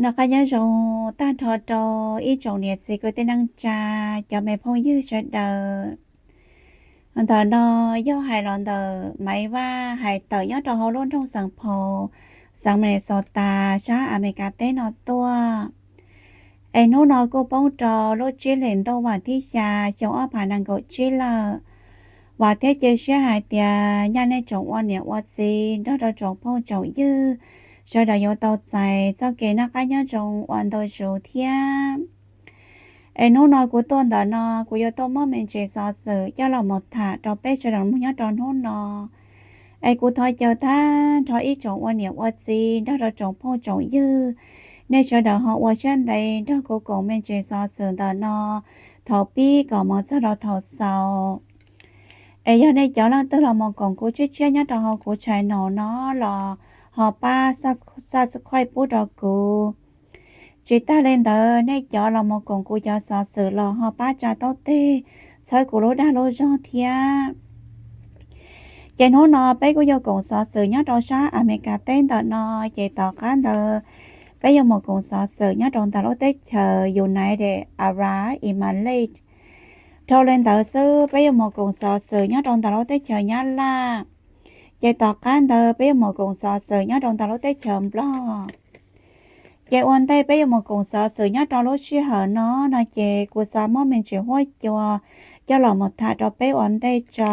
Noj qab nyob zoo tag nrho rau ib tsoom niam txiv kwv tij neej tsa, cov me phooj ywg sawv daws. Ntawm no yog hais los ntawm Maiv Vaj hais tawm nyob rau hauv lub nroog Xeev Phaus, xeev Minnesota, sab Amelikas teb no tuaj. Es hnub no kuj poob rau lub tsib hlis ntuj vas thib xya xyoo ob phav nees nkaum tsib lawm. Vam thiab cia siab hais tias nyaj nej tsoom ua niam ua txiv nrog rau tsoom phooj tsoom ywg sawv daws yuav tau txais txoj kev noj qab nyob zoo ua ntau zus thiab. Es hnub no kuv tuaj ntawm no kuv yuav tuaj muab me ntsis xov xwm coj los mus tham rau peb sawv daws mloog nyob rau hnub no. Es kuv thov caw tag nrho ib tsoom ua niam ua txiv nrog rau tsoom phooj tsoom ywg, nej sawv daws ho ua siab ntev nrog kuv koom me ntsis xov xwm ntawm no thaum pib kom mus txog rau thaum xaus. Es yog nej cov leej twg los mus koom kuv tshiab tshiab nyob rau hauv kuv channel no los ho pab subscribe pub rau kuv. Tsis tag li ntawd, nej cov los mus koom kuv cov xov xwm los ho pab tsa taub teg txhawb kuv lub dag lub zog thiab. Ces hnub no peb kuj yuav koom xov xwm nyob rau sab Amelikas teb ntawm no, ces tom qab ntawd peb yuav mus koom xov xwm nyob rau ntawm lub teb chaws United Arab Emirates. Dhau li ntawd xwb peb yuav mus koom xov xwm nyob rau ntawm lub teb chaws Nyab Laj. Ces tom qab ntawd peb yuav mus koom xov xwm nyob rau ntawm lub teb chaws Nplog. Ces ua ntej peb yuav mus koom xov xwm nyob rau lub sij hawm no, no ces kuv xav muab me ntsis huab cua coj los mus tham rau peb ua ntej tso.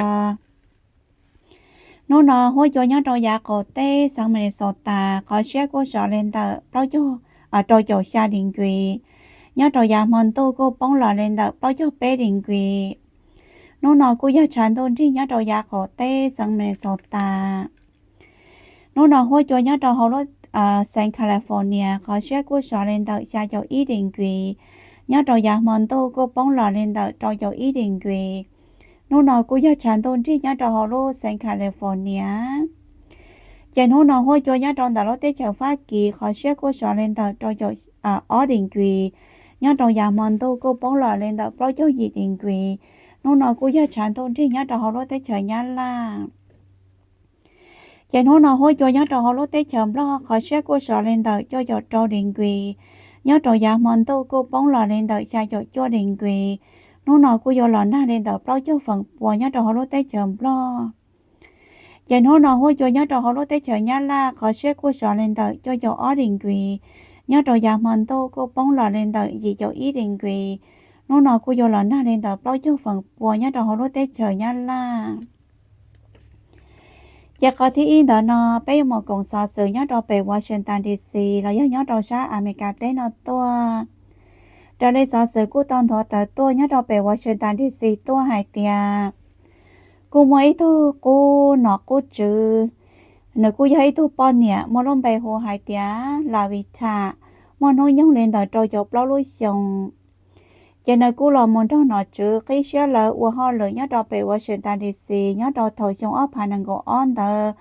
Hnub no huab cua nyob rau yav qaum teb xeev Minnesota qhov siab kuj sov li ntawm plaub caug, rau caum xya degree. Nyob rau yav hmo ntuj kuj poob los li ntawm plaub caug peb degree. Hnub no kuj yog tshav ntuj nrig nyob rau yav qaum teb xeev Minnesota. Hnub no huab cua nyob rau hauv lub xeev California qhov siab kuj sov li ntawm xya caum ib degree. Nyob rau yav hmo ntuj kuj poob los li ntawm rau caum ib degree. Hnub no kuj yog tshav ntuj nrig nyob rau hauv lub xeev California. Ces hnub no huab cua nyob rau ntawm lub teb chaws Fab Kis qhov siab kuj sov li ntawm rau caum ob degree. Nyob rau yav hmo ntuj kuj poob los li ntawm plaub caug yim degree. Hnub no kuj yog tshav ntuj nrig nyob rau hauv lub teb chaws Nyab Laj. Ces hnub no huab cua nyob rau hauv lub teb chaws Nplog qhov siab kuj sov li ntawm cuaj caum rau degree. Nyob rau yav hmo ntuj kuj poob los li ntawm xya caum cuaj degree. Hnub no kuj yuav los nag li ntawm plaub caug feem pua nyob rau hauv lub teb chaws Nplog. Ces hnub no huab cua nyob rau hauv lub teb chaws Nyab Laj qhov siab kuj sov li ntawm cuaj caum ob degree. Nyob rau yav hmo ntuj kuj poob los li ntawm yim caum ib degree. Hnub no kuj yuav los nag li ntawm plaub caug feem pua nyob rau hauv lub teb chaws Nyab Laj. Ces qhov thib ib ntawm no peb yuav mus koom xov xwm nyob rau pem Washington D C los yog nyob rau sab Amelikas teb no tuaj. Raws li xov xwm kuj tau nthuav tawm tuaj nyob rau pem Washington D C tuaj hais tias kuj muaj ib tug qub nom qub tswv, nws kuj yog ib tug poj niam muaj lub npe hu hais tias Lavita, muaj hnub nyoog li ntawm rau caum plaub lub xyoos. Ces nws kuj los mus nrog nom tswv qib siab lawv ua hauj lwm nyob rau pem Washington D C nyob rau thaum xyoo ob phav nees nkaum ob ntawd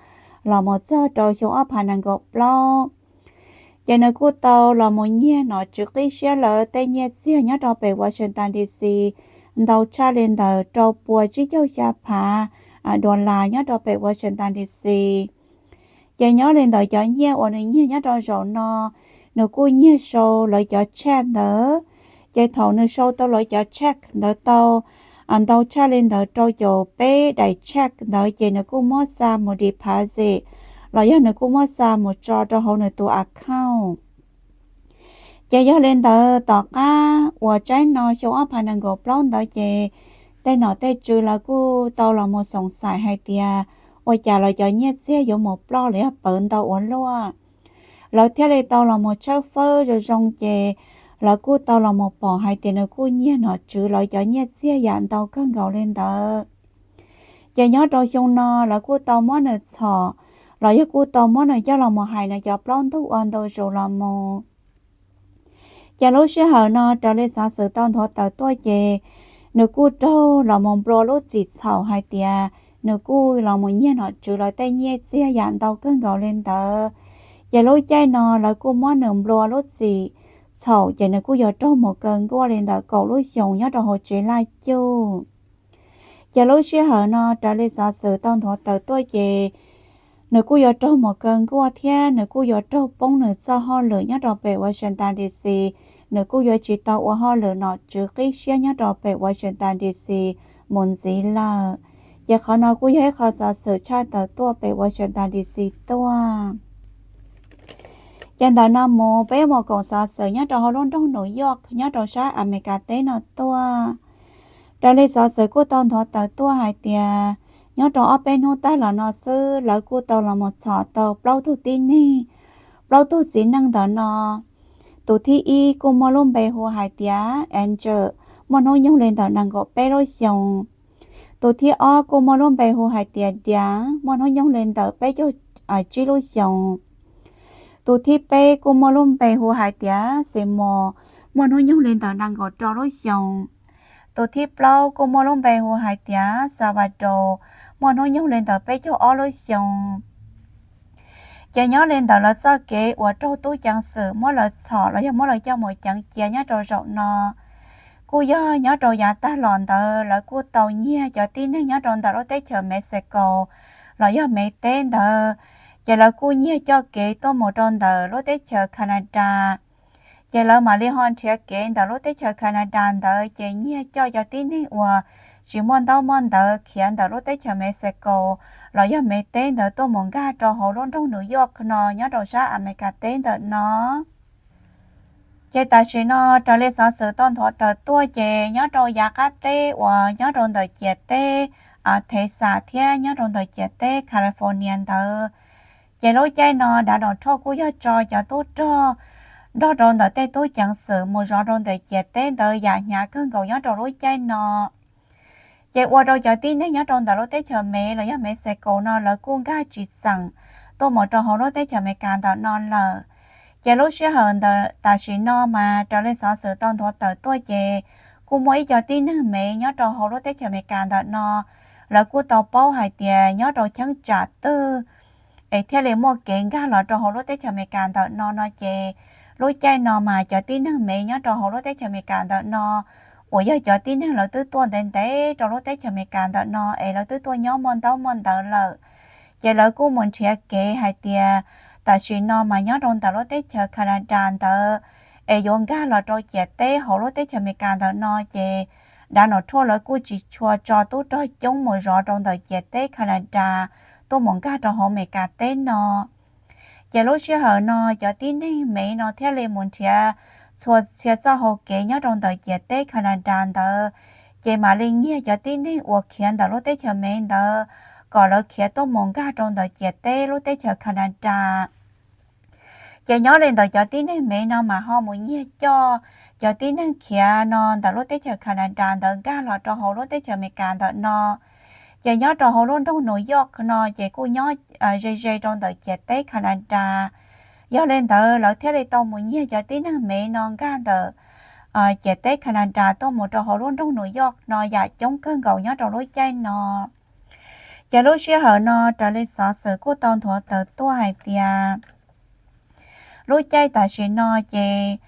los mus txog rau xyoo ob phav nees nkaum plaub. Ces nws kuj tau los mus nyiag nom tswv qib siab lawv tej nyiaj txiag nyob rau pem Washington D C ntau tshaj li ntawm rau pua tsib caug xya phav dollar nyob rau pem Washington D C. Ces nyob li ntawm cov nyiaj uas nws nyiag nyob rau zaum no, nws kuj nyiag sau lawv cov check ntawd. Ces thaum nws sau tau lawv cov check ntawd tau ntau tshaj li ntawm rau caum peb daim check ntawd ces nws kuj muab xa mus deposit los yog nws kuj muab xa mus tso rau hauv nws tus account. Ces yog li ntawd tom qab uas tsaib no xyoo ob phav nees nkaum plaub ntawd ces tej nom tej tswv lawv kuj tau los mus xoom xaim hais tias ua cas lawv cov nyiaj txiag yuav mus ploj los yog pawv ntau ua luaj. Lawv thiaj li tau los mus tshawb fawb zoo zoo ces lawv kuj tau los mus pom hais tias nws kuj nyiag nom tswv lawv cov nyiaj txiag yam ntau kawg nkaus li ntawd. Ces nyob rau xyoo no lawv kuj tau muab nws txhom los yog kuj tau muab nws coj los mus hais nws cov plaub ntug ua ntau zus los mus. Ces lub sij hawm no raws li xov xwm tau nthuav tawm tuaj ces nws kuj raug los mus nplua lub txim txhaum hais tias nws kuj los mus nyiag nom tswv lawv tej nyiaj txiag yam ntau kawg nkaus li ntawd. Ces lub caij no lawv kuj muab nws nplua lub txim txhaum ces nws kuj yuav raug mus kaw nkuaj li ntawm kaum lub xyoos nyob rau hauv tsev laj cuj. Ces lub sij hawm no raws li xov xwm tau nthuav tawm tuaj ces nws kuj yuav raug mus kaw nkuaj thiab nws kuj yuav raug poob nws txoj hauj lwm nyob rau pem Washington D C. Nws kuj yuav tsis tau ua hauj lwm nom tswv qib siab nyob rau pem Washington D C mus ntxiv lawm. Ces qhov no kuj yog ib qho xov xwm tshaj tawm tuaj pem Washington D C tuaj. Ces ntawm no mus peb mus koom xov xwm nyob rau hauv lub nroog New York nyob rau sab Amelikas teb no tuaj. Raws li xov xwm kuj tau nthuav tawm tuaj hais tias nyob rau ob peb hnub tag los no xwb lawv kuj tau los mus txhom tau plaub tug tib neeg, plaub tug txiv neej ntawm no. Tus thib ib kuj muaj lub npe hu hais tias Andrew, muaj hnub nyoog li ntawm nees nkaum peb lub xyoos. Tus thib ob kuj muaj lub npe hu hais tias Diav, muaj hnub nyoog li ntawm peb caug tsib lub xyoos. Tus thib peb kuj muaj lub npe hu hais tias Ximos, muaj hnub nyoog li ntawm nees nkaum rau lub xyoos. Tus thib plaub kuj muaj lub npe hu hais tias Xas Vas Daus, muaj hnub nyoog li ntawm peb caug ob lub xyoos. Ces nyob li ntawm lawv txoj kev uas raug tub ceev xwm muab lawv txhom los yog muab lawv coj mus ceev cia nyob rau zaum no, kuj yog nyob rau yav tag los ntawd lawv kuj tau nyiag cov tib neeg nyob rau ntawm lub teb chaws Mexico los yog Mev teb ntawd, ces lawv kuj nyiag coj kev tuaj mus rau ntawm lub teb chaws Canada. Ces lawv mam li ho nrhiav kev ntawm lub teb chaws Canada ntawd ces nyiag coj cov tib neeg uas tsis muaj ntaub muaj ntawv khiav ntawm lub teb chaws Mexico los yog Mev teb ntawd tuaj mus nkag rau hauv lub nroog New York no nyob rau sab Amelikas teb ntawm no. Ces tam sim no raws li xov xwm tau nthuav tawm tuaj ces nyob rau yav qab teb uas nyob rau ntawm ciam teb Texas thiab nyob rau ntawm ciam teb California ntawd, ces lub caij no Donald Trump kuj yog tso cov tub rog nrog rau ntawm tej tub ceev xwm mus zov rau ntawm ciam teb ntawd yam hnyav kawg nkaus nyob rau lub caij no. Ces ua rau cov tib neeg nyob rau ntawm lub teb chaws Mev los yog Mexico no lawv kuj nkag tsis txeem tuaj mus rau hauv lub teb chaws Amelikas ntawm no lawm. Ces lub sij hawm ntawm tam sim no mas raws li xov xwm tau nthuav tawm tuaj ces kuj muaj ib co tib neeg Mev nyob rau hauv lub teb chaws Amelikas ntawm no, lawv kuj tau paub hais tias nyob rau cheeb tsam twg es thiaj li muaj kev nkag los rau hauv lub teb chaws Amelikas ntawm no no ces lub caij no mas cov tib neeg Mev nyob rau hauv lub teb chaws Amelikas ntawm no uas yog cov tib neeg lawv twb tuaj ntev ntev rau lub teb chaws Amelikas ntawm no es lawv twb tuaj nyob muaj ntaub muaj ntawv lawm, ces lawv kuj mus nrhiav kev hais tias tam sim no mas nyob rau ntawm lub teb chaws Canada ntawd es yuav nkag los rau ciam teb hauv lub teb chaws Amelikas ntawm no ces Donald Trump lawv kuj tsis tshua tso tub rog coob mus zov rau ntawm ciam teb Canada tuaj mus nkag rau hauv Amelikas teb no. Ces lub sij hawm no cov tib neeg Mev no thiaj li mus nrhiav txhua txhia txoj hau kev nyob rau ntawm ciam teb Canada ntawd, ces mam li nyiag cov tib neeg uas khiav ntawm lub teb chaws Mev ntawd kom lawv khiav tuaj mus nkag rau ntawm ciam teb lub teb chaws Canada. Ces nyob li ntawm cov tib neeg Mev no mas ho mus nyiag coj cov tib neeg khiav no ntawm lub teb chaws Canada ntawd nkag los rau hauv lub teb chaws Amelikas ntawm no. Ces nyob rau hauv lub nroog New York no ces kuj nyob ze ze rau ntawm ciam teb Canada. Yog li ntawd lawv thiaj li tau mus nyiag cov tib neeg Mev no nkag ntawm ciam teb Canada tuaj mus rau hauv lub nroog New York no yam coob kawg nkaus nyob rau lub caij no. Ces lub sij hawm no raws li xov xwm kuj tau nthuav tawm tuaj hais tias lub caij tam sim no ces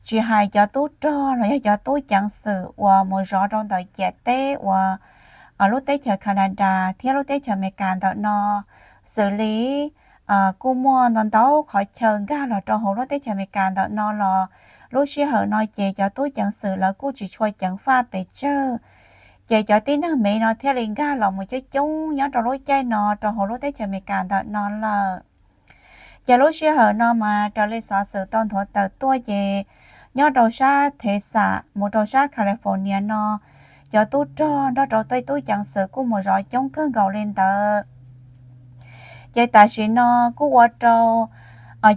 tsis hais cov tub rog los yog cov tub ceev xwm uas mus zov rau ntawm ciam teb uas lub teb chaws Canada thiab lub teb chaws Amelikas ntawm no, xws li kuj muaj ntau ntau qhov chaw nkag los rau hauv lub teb chaws Amelikas ntawm no los lub sij hawm no ces cov tub ceev xwm lawv kuj tsis tshua ceev faj pes tsawg. Ces cov tib neeg Mev no thiaj li nkag los mus coob coob nyob rau lub caij no rau hauv lub teb chaws Amelikas ntawm no lawm. Ces lub sij hawm no mas raws li xov xwm tau nthuav tawm tuaj ces nyob rau sab Texas mus rau sab California no, cov tub rog nrog rau tej tub ceev xwm kuj mus zov coob kawg nkaus li ntawd. Ces tam sim no kuj ua rau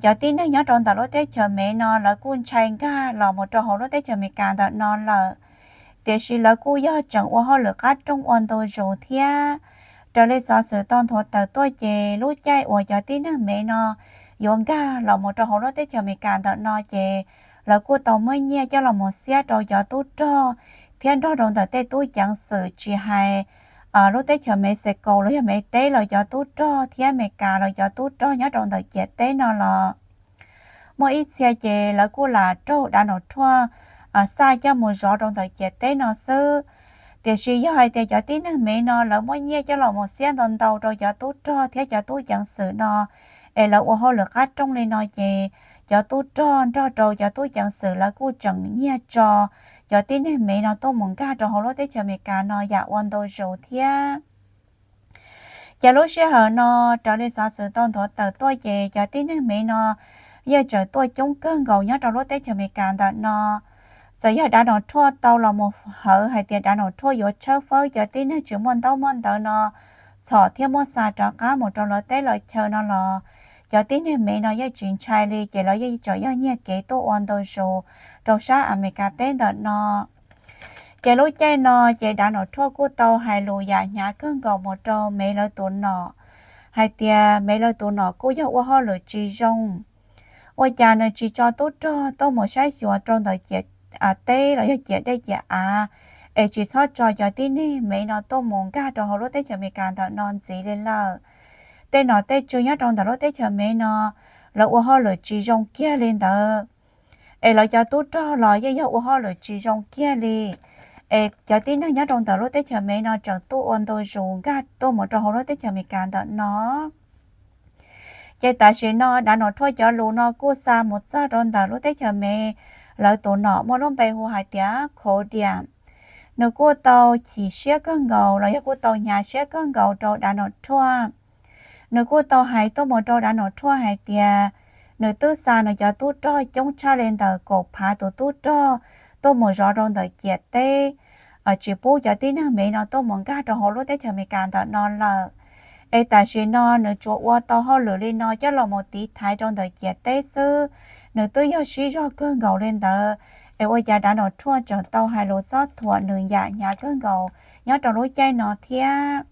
cov tib neeg nyob rau ntawm lub teb chaws Mev no lawv kuj ntshai nkag los mus rau hauv lub teb chaws Amelikas ntawm no lawm. Tiam sis lawv kuj yog tseem ua hauj lwm qab rooj ua ntu zus thiab. Raws li xov xwm tau nthuav tawm tuaj ces lub caij uas cov tib neeg Mev no yuav nkag los mus rau hauv lub teb chaws Amelikas ntawm no ces lawv kuj tau muab nyiaj coj los mus xiab rau cov tub rog thiab nrog rau ntawm tej tub ceev xwm tsis hais lub teb chaws Mexico los yog Mev teb los cov tub rog thiab Amelikas los cov tub rog nyob rau ntawm ciam teb no los muaj ib txhia ces lawv kuj lam raug Donald Trump xaj coj mus zov rau ntawm ciam teb no xwb. Tiam sis yog hais tias cov tib neeg Mev no lawv muab nyiaj coj los mus xiab ntau ntau rau cov tub rog thiab cov tub ceev xwm no, es lawv ua hauj lwm qab rooj li no ces cov tub rog nrog rau cov tub ceev xwm lawv kuj tseem nyiag tso cov tib neeg Mev no tuaj mus nkag rau hauv lub teb chaws Amelikas no yam ua ntau zus thiab. Ces lub sij hawm no, raws li xov xwm tau nthuav tawm tuaj ces cov tib neeg Mev no yeej tseem tuaj coob kawg nkaus nyob rau lub teb chaws Amelikas ntawm no. Txawm yog Donald Trump tau los mus hawv hais tias Donald Trump yuav tshawb fawb cov tib neeg tsis muaj ntaub muaj ntawv no txhom thiab muab xa rov qab mus rau lawv teb lawv chaw no los, cov tib neeg Mev no yeej tsis ntshai li, ces lawv yeej tseem yog nyiag kev tuaj ua ntau zus rau sab Amelikas teb ntawm no. Ces lub caij no ces Donald Trump kuj tau hais lus yam hnyav kawg nkaus mus rau Mev lawv tus nom hais tias Mev lawv tus nom kuj yog ua hauj lwm tsis zoo. Ua cas nws tsis tso tub rog tuaj mus saib xyuas rau ntawm ciam teb los yog ciam dej ciam av, es tsis txhob tso cov tib neeg Mev no tuaj mus nkag rau hauv lub teb chaws Amelikas ntawm no ntxiv li lawm. Tej nom tej tswv nyob rau ntawm lub teb chaws Mev no, lawv ua hauj lwm tsis zoo kiag li ntawd, es lawv cov tub rog los yeej yog ua hauj lwm tsis zoo kiag li. Es cov tib neeg nyob rau ntawm lub teb chaws Mev no tseem tuaj ua ntau zus nkag tuaj mus rau hauv lub teb chaws Amelikas ntawm no. Ces tam sim no Donald Trump cov lus no kuj xa mus txog rau ntawm lub teb chaws Mev lawv tus nom muaj lub npe hu hais tias Cody. Nws kuj tau chim siab kawg nkaus los yog kuj tau hnyav siab kawg nkaus rau Donald Trump. Nws kuj tau hais tuaj mus rau Donald Trump hais tias nws twb xa nws cov tub rog coob tshaj li ntawm kaum phav tus tub rog tuaj mus zov rau ntawm ciam teb, tsis pub cov tib neeg Mev no tuaj mus nkag rau hauv lub teb chaws Amelikas ntawm no lawm. Es tam sim no nws tsuas ua tau hauj lwm li no coj los mus tiv thaiv rau ntawm ciam teb xwb, nws twb yog sib zog kawg nkaus li ntawd, es ua cas Donald Trump tseem tau hais lus txob thuam nws yam hnyav kawg nkaus nyob rau lub caij no thiab.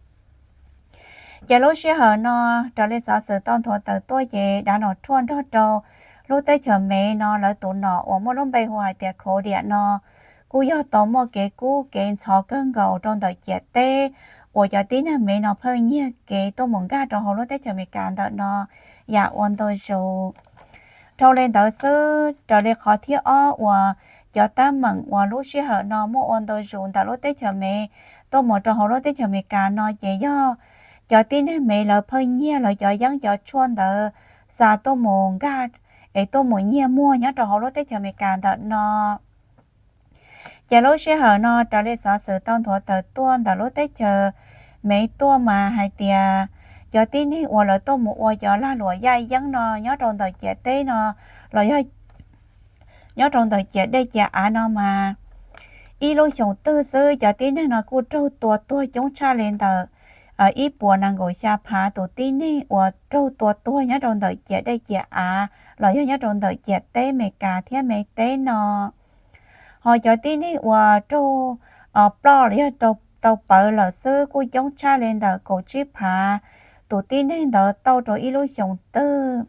Ces lub sij hawm no, raws li xov xwm tau nthuav tawm tuaj ces Donald Trump nrog rau lub teb chaws Mev no lawv tus nom uas muaj lub npe hu hais tias Cody no kuj yog tau muaj kev kub kev ntxhov kawg nkaus rau ntawm ciam teb uas cov tib neeg Mev no pheej nyiag kev tuaj mus nkag rau hauv lub teb chaws Amelikas ntawm no yam ua ntau zus. Dhau li ntawd xwb, raws li qhov thib ob uas cov teeb meem uas lub sij hawm no muaj ua ntau zus ntawm lub teb chaws Mev tuaj mus rau hauv lub teb chaws Amelikas no ces yog cov tib neeg Mev lawv pheej nyiag lawv cov yeeb cov tshuaj ntawd xa tuaj mus nkag es tuaj mus nyiag muag nyob rau hauv lub teb chaws Amelikas ntawm no. Ces lub sij hawm no raws li xov xwm tau nthuav tawm tuaj ntawm lub teb chaws Mev tuaj mas hais tias cov tib neeg uas lawv tuaj mus ua cov lag luam yaj yeeb no nyob rau ntawm ciam teb no los yog nyob rau ntawm ciam dej ciam av no mas ib lub xyoos twg xwb cov tib neeg no kuj raug tua tuag coob tshaj li ntawm ib puas nees nkaum xya phav tus tib neeg uas raug tua tuag nyob rau ntawm ciam dej ciam av los yog nyob rau ntawm ciam teb Amelikas thiab Mev teb no. Ho cov tib neeg uas raug ploj los yog tau pawv lawm xwb kuj coob tshaj li ntawm kaum tsib phav tus tib neeg ntawd tauj rau ib lub xyoos twg.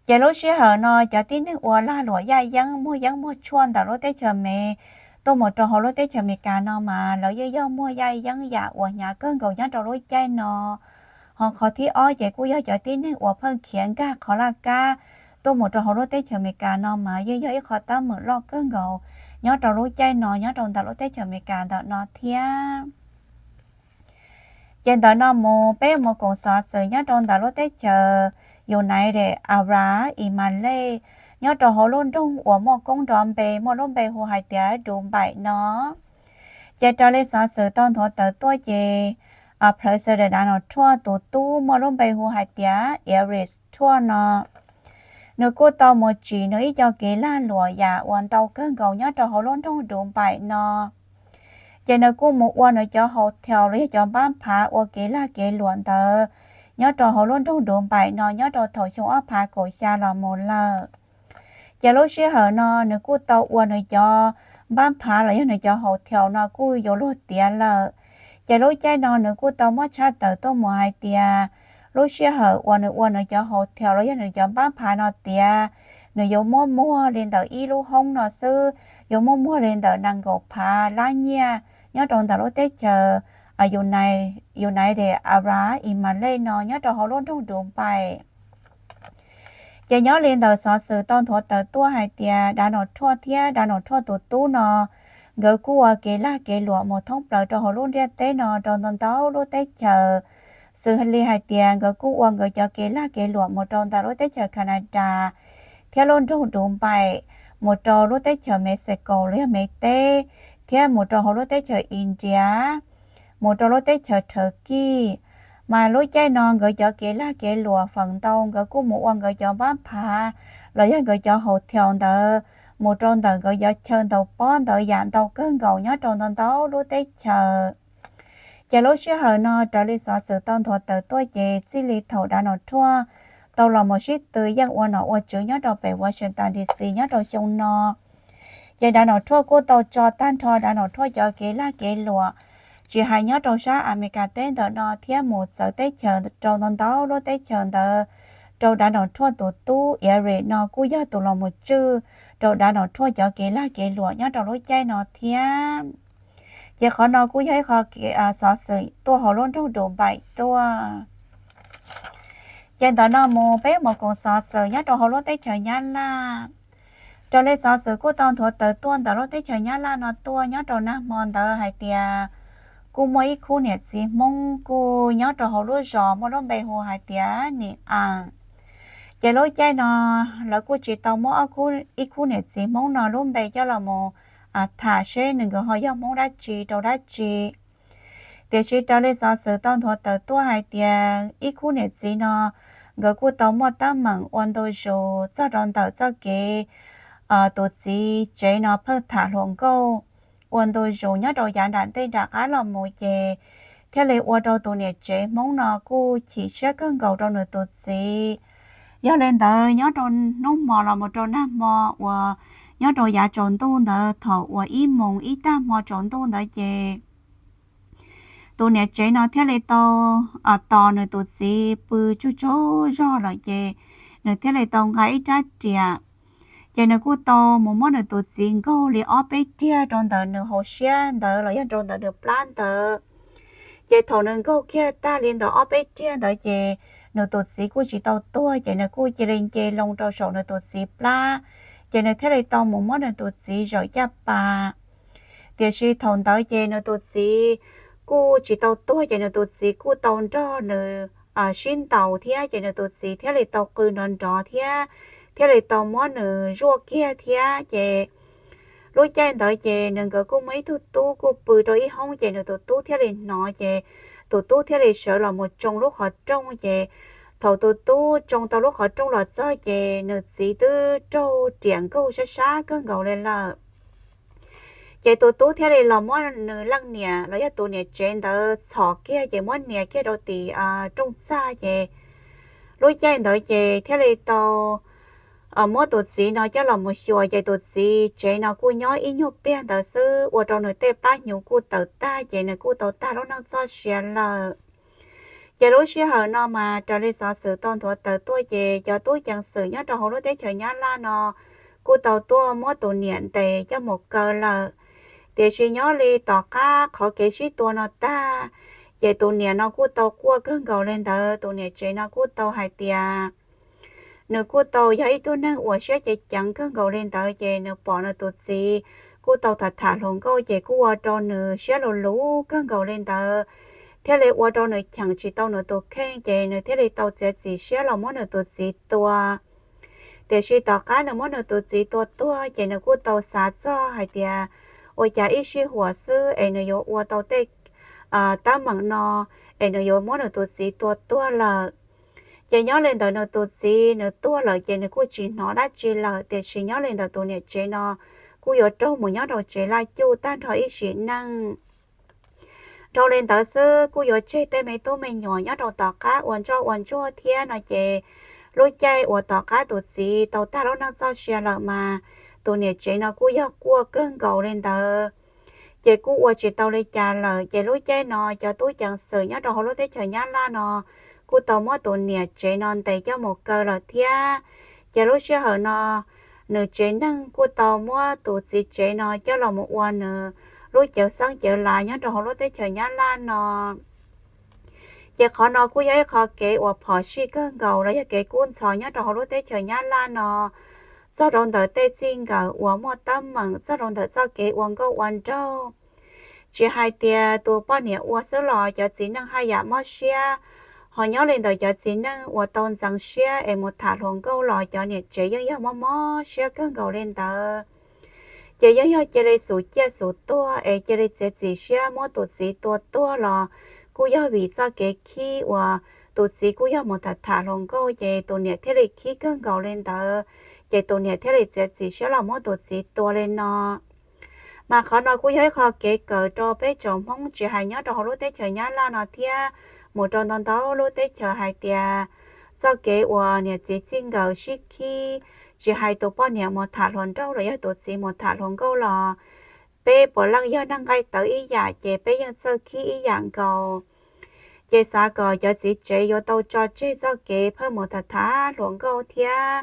Ces lub sij hawm no cov tib neeg ua lag luam yaj yeeb muag yeeb muag tshuaj ntawm lub teb chaws Mev tuaj mus rau hauv lub teb chaws Amelikas no mas lawv yeej yog muag yaj yeeb yam uas hnyav kawg nkaus nyob rau lub caij no. Ho qhov thib ob ces kuj yog cov tib neeg uas pheej khiav nkag qhov laj kab tuaj mus rau hauv lub teb chaws Amelikas no mas yeej yog ib qhov teeb meem loj kawg nkaus nyob rau lub caij no nyob rau ntawm lub teb chaws Amelikas ntawm no thiab. Ces ntawm no mus peb mus koom xov xwm nyob rau ntawm lub teb chaws United Arab Emirates nyob rau hauv lub nroog uas muaj koob nrov npe muaj lub npe hu hais tias Dubai no. Ces raws li xov xwm tau nthuav tawm tuaj ces President Donald Trump tus tub muaj lub npe hu hais tias Eric Trump no, nws kuj tau mus tsim nws ib co kev lag luam yam uas ntau kawg nkaus nyob rau hauv lub nroog Dubai no. Ces nws kuj mus ua nws cov hotel los yog cov npab phav ua kev lag kev luam ntawd nyob rau hauv lub nroog Dubai no nyob rau thaum xyoo ob phav kaum xya los mus lawm. Ces lub sij hawm no nws kuj tau ua nws cov npab phav los yog nws cov hotel no kuj yuav luag tiav lawm. Ces lub caij no nws kuj tau muab tshaj tawm tuaj mus hais tias lub sij hawm uas nws ua nws cov hotel los yog nws cov npab phav no tiav, nws yuav muab muag li ntawm ib lub hoob no xwb, yuav muab muag li ntawm nees nkaum phav lab nyiaj nyob rau ntawm lub teb chaws United Arab Emirates no nyob rau hauv lub nroog Dubai. Ces nyob li ntawm xov xwm tau nthuav tawm tuaj hais tias Donald Trump thiab Donald Trump tus tub no nkawd kuj ua kev lag kev luam mus thoob plaws rau hauv lub ntiaj teb no rau ntau ntau lub teb chaws. Xws li hais tias nkawd kuj ua nkawd cov kev lag kev luam mus rau ntawm lub teb chaws Canada, thiab lub nroog Dubai, mus rau lub teb chaws Mexico los yog Mev teb, thiab mus rau hauv lub teb chaws India, mus rau lub teb chaws Turkey. Mas lub caij no nkawd cov kev lag kev luam feem ntau nkawd kuj mus ua nkawd cov npab phav los yog nkawd cov hotel ntawd mus rau ntawm nkawd cov chaw ntaus pob ntawd yam ntau kawg nkaus nyob rau ntau ntau lub teb chaws. Ces lub sij hawm no raws li xov xwm tau nthuav tawm tuaj ces txij li thaum Donald Trump tau los mus sib tw yeej ua nom ua tswv nyob rau pem Washington D C nyob rau xyoo no, ces Donald Trump kuj tau tso tag nrho Donald Trump cov kev lag kev luam, tsis hais nyob rau sab Amelikas teb ntawm no thiab mus txawv teb chaws rau ntau ntau lub teb chaws ntawd rau Donald Trump tus tub Eric no kuj yog tus los mus tswj rau Donald Trump cov kev lag kev luam nyob rau lub caij no thiab. Ces qhov no kuj yog ib qho xov xwm tuaj hauv lub nroog Dubai tuaj. Ces ntawm no mus peb mus koom xov xwm nyob rau hauv lub teb chaws Nyab Laj. Raws li xov xwm kuj tau nthuav tawm tuaj ntawm lub teb chaws Nyab Laj no tuaj nyob rau nag hmo ntawd hais tias kuj muaj ib khub niam txiv Hmoob kuj nyob rau hauv lub zos muaj lub npe hu hais tias Nim As. Ces lub caij no lawv kuj tsis tau muab ib khub niam txiv Hmoob no lub npe coj los mus tham seb nws nkawd ho yog Hmoob dab tsi rau dab tsi. Tiam sis raws li xov xwm tau nthuav tawm tuaj hais tias ib khub niam txiv no nkawd kuj tau muaj teeb meem ua ntu zus txog rau ntawm txoj kev tus txiv tsev no pheej tham hluas nkauj ua ntu zus nyob rau yav nram ntej nram qab los mus ces thiaj li ua rau tus niam tsev Hmoob no kuj chim siab kawg nkaus rau nws tus txiv. Yog li ntawd nyob rau hnub hmo los mus rau nag hmo uas nyob rau yav tsaus ntuj ntawd thaum uas ib moos ib tag hmo tsaus ntuj ntawd ces tus niam tsev no thiaj li tau tos nws tus txiv pw tsaug tsaug zog lawm ces nws thiaj li tau nqa ib rab riam. Ces nws kuj tau mus muab nws tus txiv nkaug li ob peb riag rau ntawm nws hauv siab ntawd los yog rau ntawm nws plab ntawd. Ces thaum nws nkaug kiag tag li ntawm ob peb riag ntawd ces nws tus txiv kuj tsis tau tuag ces nws kuj cia li nce loo rau saum nws tus txiv plab. Ces nws thiaj li tau mus muab nws tus txiv zawm caj pas. Tiam sis thaum ntawd ces nws tus txiv kuj tsis tau tuag ces nws tus txiv kuj tau nrog nws sib ntaus thiab ces nws tus txiv thiaj li tau qw nrov nrov thiab thiaj li tau muab nws zuaj kiag thiab ces lub caij ntawd ces nws nkawd kuj muaj ib tug tub kuj pw rau ib hoob ces nws tus tub thiaj li hnov ces tus tub thiaj li sawv los mus tsoo lub qhov rooj ces thaum tus tub tsoo tau lub qhov rooj los txog ces nws txiv twb raug riam nkaug sab sab kawg nkaus li lawm. Ces tus tub thiaj li los muab nws leej niam los yog tus niam tsev ntawd txhom kiag ces muab nias kiag rau tim rooj txaj ces lub caij ntawd ces thiaj li tau muab tus txiv no coj los mus xyuas ces tus txiv tsev no kuj nyob ib nyuag pliag ntawd xwb ua rau nws tej plab hnyuv kuj tawm tag ces nws kuj tau tag lub neej txoj sia lawm. Ces lub sij hawm no mas raws li xov xwm tau nthuav tawm tuaj ces cov tub ceev xwm nyob rau hauv lub teb chaws Nyab Laj no kuj tau tuaj muab tus niam ntes coj mus kaw lawm. Tiam sis nyob li tom qab qhov kev sib tua no tag, ces tus niam no kuj tau quaj kawg nkaus li ntawd, tus niam tsev no kuj tau hais tias nws kuj tau yog ib tug neeg uas siab ceev ceev kawg nkaus li ntawd ces nws pom nws tus txiv kuj tau tham tham hluas nkauj ces kuj ua rau nws siab luv luv kawg nkaus li ntawd, thiaj li ua rau nws cheem tsis tau nws tus kheej ces nws thiaj li tau txiav txim siab los muab nws tus txiv tua. Tiam sis tom qab nws muab nws tus txiv tua tuag ces nws kuj tau xav txog hais tias ua cas ib sij huam xwb es nws yuav ua tau tej teeb meem no es nws yuav muab nws tus txiv tua tuag lawm. Ces nyob li ntawd nws tus txiv nws tuag lawm ces nws kuj tsis hnov dab tsi lawm, tiam sis nyob li ntawd tus niam tsev no kuj yuav raug mus nyob rau tsev laj cuj tag nrho ib sim neej. Dhau li ntawd xwb kuj yuav tseg tej me tub me nyuam nyob rau tom qab ua ntsoj ua ntsuag thiab no ces lub caij uas tom qab tus txiv tau tag lub neej txoj sia lawm mas tus niam tsev no kuj yog quaj kawg nkaus li ntawd. Ces kuj ua tsis tau li cas lawm ces lub caij no cov tub ceev xwm nyob rau hauv lub teb chaws Nyab Laj no kuj tau muab tus niam tsev no ntes coj mus kaw lawm thiab. Ces lub sij hawm no nws tsev neeg kuj tau muab tus txiv tsev no coj los mus ua nws lub cawv xeeb cawv lav nyob rau hauv lub teb chaws Nyab Laj no. Ces qhov no kuj yog ib qho kev uas phom sij kawg nkaus los yog kev kub ntxhov nyob rau hauv lub teb chaws Nyab Laj no. txog rau ntawm tej txij nkawm uas muaj teeb meem, txog rau ntawm txoj kev ua nkauj ua nraug. Tsis hais tias tus poj niam ua xwb los cov txiv neej haj yam mob siab, ho nyob li ntawm cov txiv neej uas tau ntxeev siab es mus tham hluas nkauj los cov niam tsev yeej yog mob mob siab kawg nkaus li ntawd. Ces yeej yog cia li xub ciaj xub tuag es cia li txiav txim siab muab tus txiv tua tuag los kuj yog vim txoj kev khib uas tus txiv kuj yog mus tham tham hluas nkauj ces tus niam thiaj li khib kawg nkaus li ntawd, ces tus niam thiaj li txiav txim siab los muab tus txiv tua li no. Mas qhov no kuj yog ib qho kev kawm rau peb tsoom Hmoob tsis hais nyob rau hauv lub teb chaws Nyab Laj no thiab, mus rau ntau ntau lub teb chaws hais tias txoj kev uas niam txiv txij nkawm sib khib, tsis hais tus poj niam mus tham hluas nraug los yog tus txiv mus tham hluas nkauj los peb puav leej yog neeg nqaij tawv ib yam ces peb yeej txawj khib ib yam nkaus. Ces xav kom cov txiv tsev yuav tau tso tseg txoj kev pheej mus tham tham hluas nkauj thiab,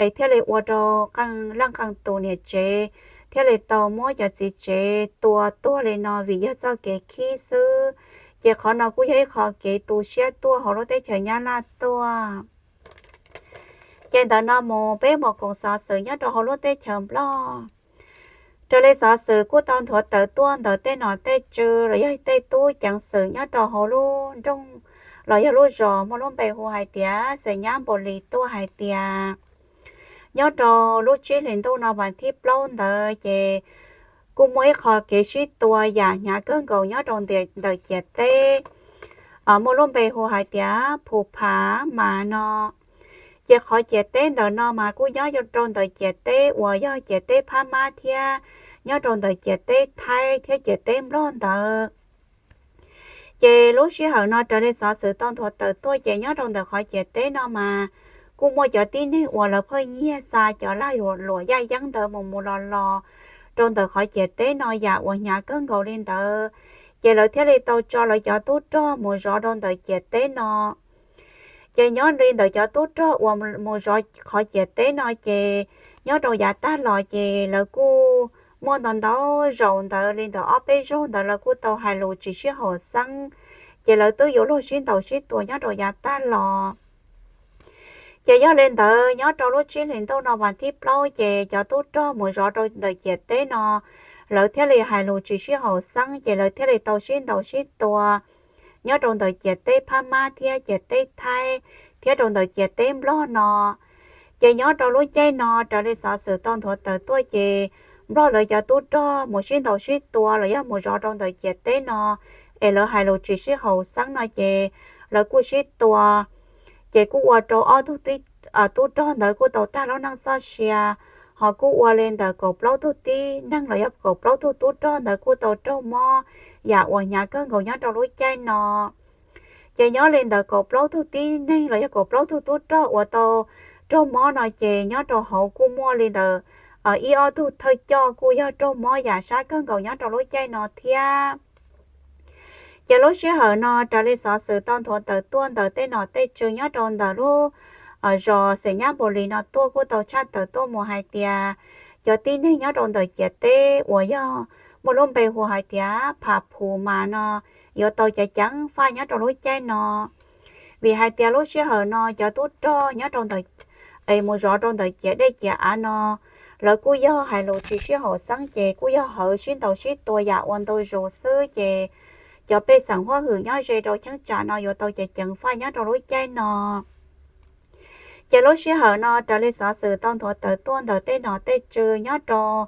es thiaj li ua rau leej qee tus niam tsev thiaj li tau muab cov txiv tsev tua tuag li no vim yog txoj kev khib xwb. Ces qhov no kuj yog ib qho kev tu siab tuaj hauv lub teb chaws Nyab Laj tuaj. Ces ntawm no mus peb mus koom xov xwm nyob rau hauv lub teb chaws Nplog. Raws li xov xwm kuj tau nthuav tawm tuaj ntawm tej nom tej tswv los yog tej tub ceev xwm nyob rau hauv lub nroog los yog lub zos muaj lub npe hu hais tias Xeem Nyab Npaus Lis tuaj hais tias nyob rau lub tsib hlis ntuj no vas thib plaub ntawd ces kuj muaj ib qho kev sib tua yam hnyav kawg nkaus nyob rau ntawm ciam teb muaj lub npe hu hais tias Phu Pha Mas no. Ces qhov ciam teb ntawm no mas kuj nyob rau ntawm ciam teb uas yog ciam teb Phab Mab thiab nyob rau ntawm ciam teb Thaib thiab ciam teb Nplog ntawd. Ces lub sij hawm no raws li xov xwm tau nthuav tawm tuaj ces nyob rau ntawm qhov ciam teb no mas kuj muaj cov tib neeg uas lawv pheej nyiag xa cov lag luam yaj yeeb ntawd mus mus los los rau ntawm qhov ciam teb no yam uas hnyav kawg nkaus li ntawd, ces lawv thiaj li tau tso lawv cov tub rog mus zov rau ntawm ciam teb no. Ces nyob li ntawm cov tub rog uas mus zov qhov ciam teb no ces nyob rau yav tag los ces lawv kuj muaj ntau ntau zaus ntawd li ntawm ob peb zaug ntawd lawv kuj tau hais lus tsis sib haum xeeb, ces lawv twb yuav luag sib ntaus sib tua nyob rau yav tag los. Ces yog li ntawd nyob rau lub tsib hlis ntuj no vas thib plaub ces cov tub rog mus zov rau ntawm ciam teb no lawv thiaj li hais lus tsis sib haum xeeb ces lawv thiaj li tau sib ntaus sib tua nyob rau ntawm ciam teb Phab Mab thiab ciam teb Thaib thiab rau ntawm ciam teb Nplog no. Ces nyob rau lub caij no raws li xov xwm tau nthuav tawm tuaj ces Nplog lawv cov tub rog mus sib ntaus sib tua los yog mus zov rau ntawm ciam teb no es lawv hais lus tsis sib haum xeeb no ces lawv kuj sib tua, ces kuj ua rau ob tug tub rog ntawd kuj tau tag lub neej txoj sia, ho kuj ua li ntawm kaum plaub tug tib neeg los yog kaum plaub tug tub rog ntawd kuj tau raug mob yam uas hnyav kawg nkaus nyob rau lub caij no. Ces nyob li ntawm kaum plaub tug tib neeg los yog kaum plaub tug tub rog uas tau raug mob no ces nyob rau hauv kuj muaj li ntawm ib ob tug thawj coj kuj yog raug mob yam sab kawg nkaus nyob rau lub caij no thiab. Ces lub sij hawm no raws li xov xwm tau nthuav tawm tuaj ntawm tej nom tej tswv nyob rau ntawm lub zos Xeem Nyab Npaus Lis no tuaj kuj tau tshaj tawm tuaj mus hais tias cov tib neeg nyob rau ntawm ciam teb uas yog muaj lub npe hu hais tias Pha Phu Mas no yuav tau ceev ceev faj nyob rau lub caij no. Vim hais tias lub sij hawm no cov tub rog nyob rau ntawm es mus zov rau ntawm ciam dej ciam av no, lawv kuj yog hais lus tsis sib haum xeeb ces kuj yog hawv sib ntaus sib tua yam ua ntu zus xwb ces cov pej xeem huab hwm nyob ze rau cheeb tsam no yuav tau ceev ceev faj nyob rau lub caij no. Ces lub sij hawm no raws li xov xwm tau nthuav tawm tuaj ntawm tej nom tej tswv nyob rau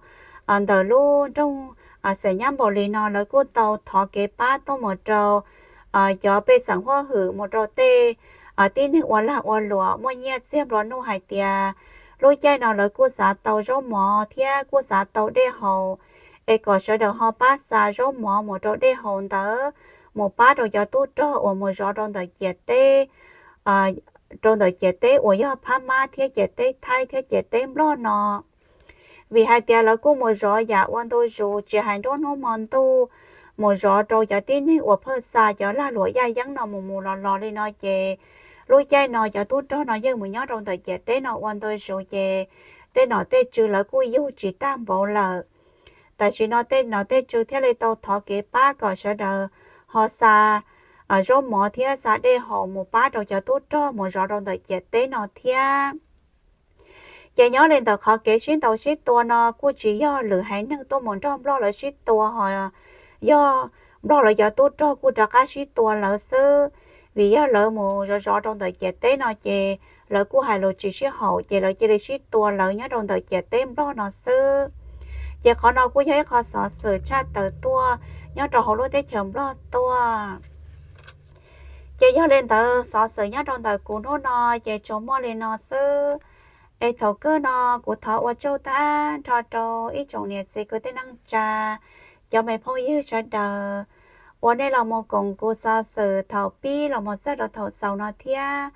ntawm lub nroog Xeem Nyab Npaus Lis no lawv kuj tau thov kev pab tuaj mus rau cov pej xeem huab hwm mus rau tej tib neeg ua lag ua luam muaj nyiaj txiag nplua nuj hais tias lub caij no lawv kuj xav tau zaub mov thiab kuj xav tau dej haus, es kom sawv daws ho pab xa zaub mov mus rau dej haus ntawd mus pab rau cov tub rog uas mus zov rau ntawm ciam teb rau ntawm ciam teb uas yog Phab Mab thiab ciam teb Thaib thiab ciam teb Nplog no. Vim hais tias lawv kuj mus zov yam ua ntu zus tsis hais nruab hnub hmo ntuj, mus zov rau cov tib neeg uas pheej xa cov lag luam yaj yeeb no mus mus los los li no ces lub caij no cov tub rog no yeej mus nyob rau ntawm ciam teb no ua ntu zus ces tej nom tej tswv lawv kuj yug tsis tag npaum lawm. Tam sim no tej nom tej tswv thiaj li tau thov kev pab kom sawv daws ho xa zaub mov thiab xa dej haus mus pab rau cov tub rog mus zov rau ntawm ciam teb no thiab. Ces nyob li ntawm qhov kev sib ntaus sib tua no kuj tsis yog lwm haiv neeg tuaj mus nrog Nplog lawv sib tua ho yog Nplog lawv cov tub rog kuj rov qab sib tua lawv xwb, vim yog lawv mus zov zov rau ntawm ciam teb no ces lawv kuj hais lus tsis sib haum ces lawv cia li sib tua lawv nyob rau ntawm ciam teb Nplog no xwb. Ces qhov no kuj yog ib qho xov xwm tshaj tawm tuaj nyob rau hauv lub teb chaws Nplog tuaj. Ces yog li ntawd xov xwm nyob rau ntawm kuv hnub no ces tsuas muaj li no xwb. Es thaum kawg no kuv thov ua tsaug tag nrho rau ib tsoom niam txiv kwv tij neej tsa, cov me phooj ywg sawv daws uas nej los mus koom kuv xov xwm thaum pib los mus txog rau thaum xaus no thiab.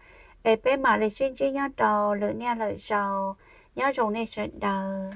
Es peb mam li sib ntsib nyob rau lwm niaj lwm zaus. Nyob zoo nej sawv daws.